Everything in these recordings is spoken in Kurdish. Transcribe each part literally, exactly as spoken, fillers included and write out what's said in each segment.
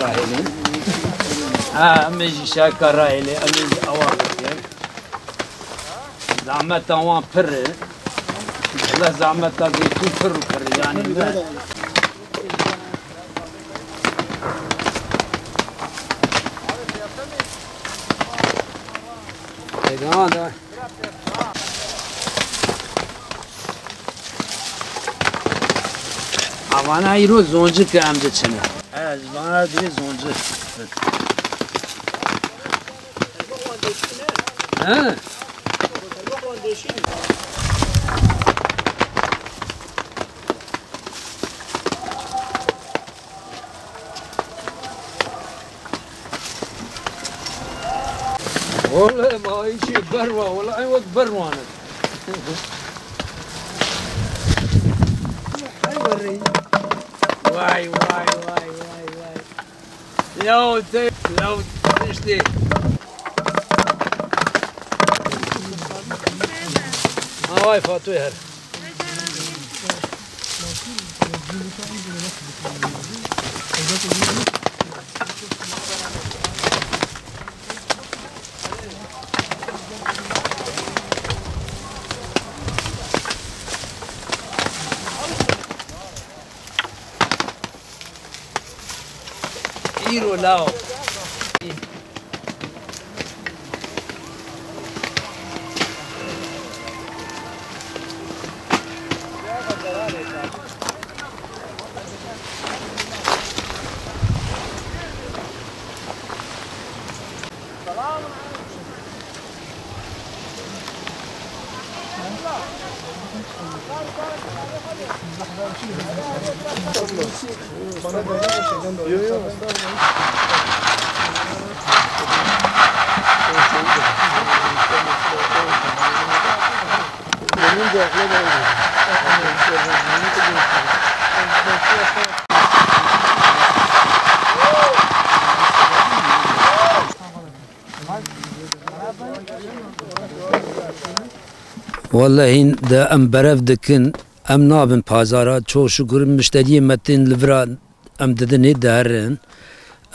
Rahêlê. Ha, em ê jî şerka rahêlê, em ê jî ewa bikin. Zahmeta wan pir e. Wele zahmeta zeytûn pir û pir e, yanî ne. Ê, devam, devam. Avana îro zoncik em diçine. He, ji vana divê zoncik. He. Oğlum, ha, işi berwa, wala, ay, wek berwanı. Vay, vay, vay, vay, vay. Ya, te, ya, işte. Ha, vay, Fatoy her. Îro law. Wellehî de em berev dikin, em nabin pazara. Çok şükür mişteriyê me tên li vira, em didin ê diherin.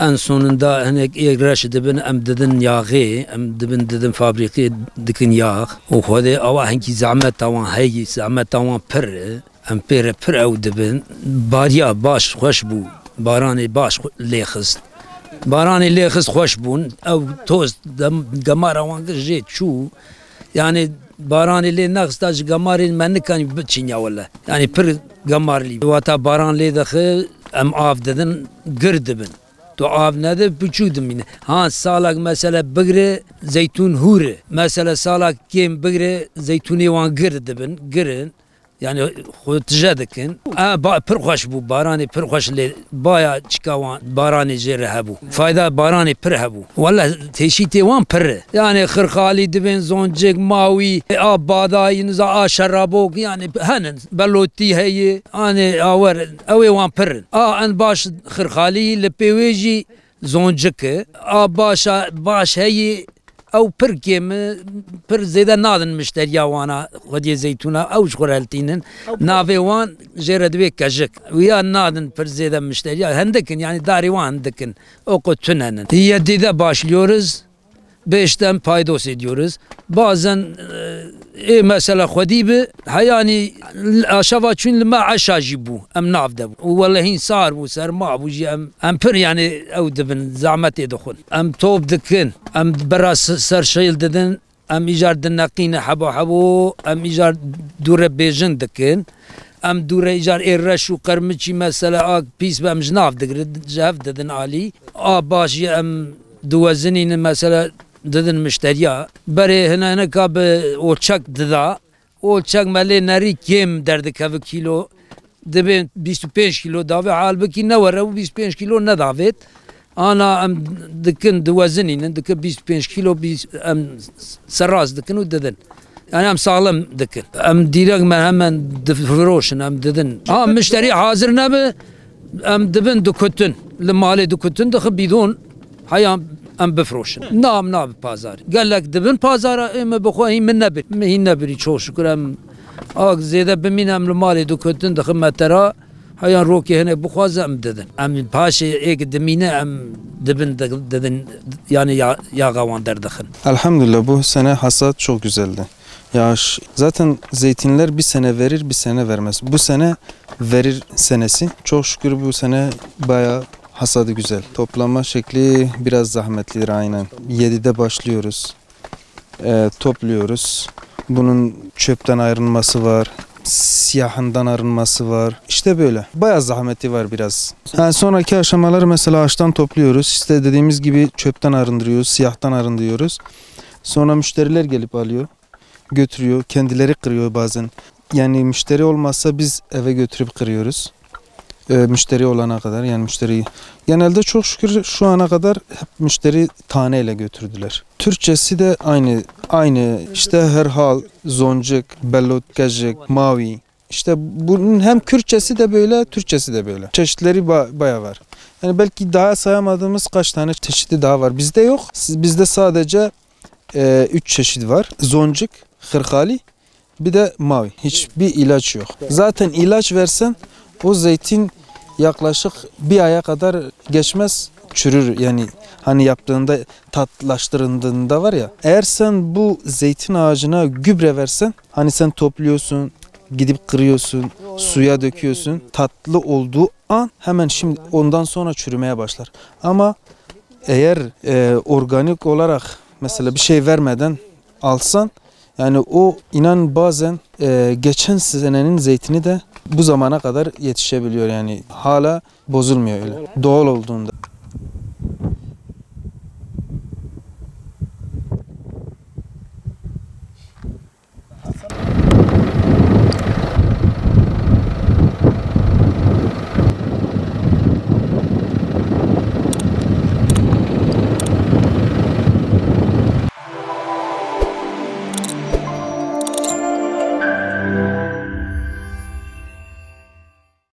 En sonunda hinek ê reş dibin, em didin yaxê, em dibin didin fabrîkê dikin yax. Û Xwedê awa hinkî zehmeta wan heyî, zehmeta wan pir e. Em pê re pir ew dibin. Bariya baş xweş bû. Baranê baş xwe-, lê xist. Baranê lê xist xweş bûn. Ew toz dem-, gemara wan kir jê çû. Yani baranê lê nexista ji gemarê me nikanî biçînya wele. Yani pir gemarlî. Wata baran lê dixi em av didin gir dibin. Tu av nede piçû dimîne. Ha salak mesele bigire zeytûn hûr e. Mesele salak kêm bigire zeytûnê wan gir dibin, girin. Yani xwe tije dikin. A, ba, pir xweş bû, baranê pir xweş lê baya çika wan baranê jê re hebû. Fayda baranê pir hebû. Wele teşîtê wan pir e. Yani xirxalî dibên zoncik, mawî, a badayî, niza a şerabok, yani henin. Belotî heye, anê awer, ew ê wan pir in. A en baş xirxalî li pê wê jî zoncik e. A başa, baş heye, ew pir kêm e, pir zêde nadin mişteriya wana xwediyê zeytûna, ew ji xwe re hiltînin. Navê wan jê re divê kejik. Wiya nadin pir zêde mişteriya. Hindik in, yani darê wan hindik in. O ku tune nin. Yedî de başlıyoruz. Beşten paydos ediyoruz. Bazen, e, ê mesela xwedî bi, heyanî aşava çûn li me eşa jî bû. Em nav de bû. Û wele hîn sar bû, serma bû jî em, em pir yani ew dibin, zahmetê dixwin. Em top dikin, em bera s-, ser şil didin. Em îcar dineqîne hebo hebo, em îcar dûre bêjin dikin. Em dûre îcar ê reş û qermiçî mesela a pîs be em ji nav digirin, ji hev didin alî. A baş jî em diwezinînin mesela didin mişteriya. Berê hine hineka bi olçek dida. Olçek me lê nerî kêm derdikeve kîlo. Dibê bîst û pênc kîlo davê, halbikî ne were û bîst û pênc kîlo nedavêt. Ana em dikin, diwezinînin, dikin bîst û pênc kîlo, bîst, em seraz dikin û didin. Yani em saxlem dikin. Em dîrek me hemen difiroşin, em didin. Ha, mişterî hazir nebe, em dibin dikutin. Li malê dikutin, dixi bîdon. Heya em bifroşin. Na em nabi pazarê. Gelek dibin pazara, ê me bi xwe hîn min nebir. Min hîn nebirî, çok şükür em ak zêde bimîn em li malê dikotin dixin metera. Heya rokê hene bixwaze em didin. Em paşê êk dimîne em dibin di-, didin, yani ya-, yaxa wan derdixin. Elhamdülillah, bu sene hasat çok güzeldi. Yağış, zaten zeytinler bir sene verir, bir sene vermez. Bu sene verir senesi. Çok şükür bu sene bayağı hasadı güzel. Toplama şekli biraz zahmetlidir aynen. Yedide başlıyoruz. E, topluyoruz. Bunun çöpten ayrılması var. Siyahından arınması var. İşte böyle. Bayağı zahmeti var biraz. Ha, sonraki aşamaları mesela ağaçtan topluyoruz. İşte dediğimiz gibi çöpten arındırıyoruz, siyahtan arındırıyoruz. Sonra müşteriler gelip alıyor, götürüyor, kendileri kırıyor bazen. Yani müşteri olmazsa biz eve götürüp kırıyoruz. E, müşteri olana kadar, yani müşteri, genelde çok şükür şu ana kadar hep müşteri taneyle götürdüler. Türkçesi de aynı, aynı işte herhal, zoncuk, bellotkajik, mavi. İşte bunun hem Kürtçesi de böyle, Türkçesi de böyle. Çeşitleri ba- bayağı var. Yani belki daha sayamadığımız kaç tane çeşidi daha var. Bizde yok. Siz- Bizde sadece e, üç çeşit var. Zoncuk, hırhali, bir de mavi. Hiçbir ilaç yok. Zaten ilaç versen o zeytin yaklaşık bir aya kadar geçmez, çürür. Yani hani yaptığında, tatlaştırındığında var ya. Eğer sen bu zeytin ağacına gübre versen, hani sen topluyorsun, gidip kırıyorsun, suya döküyorsun, tatlı olduğu an hemen şimdi ondan sonra çürümeye başlar. Ama eğer e, organik olarak mesela bir şey vermeden alsan, yani o inan bazen e, geçen senenin zeytini de bu zamana kadar yetişebiliyor, yani hala bozulmuyor öyle. Doğal olduğunda.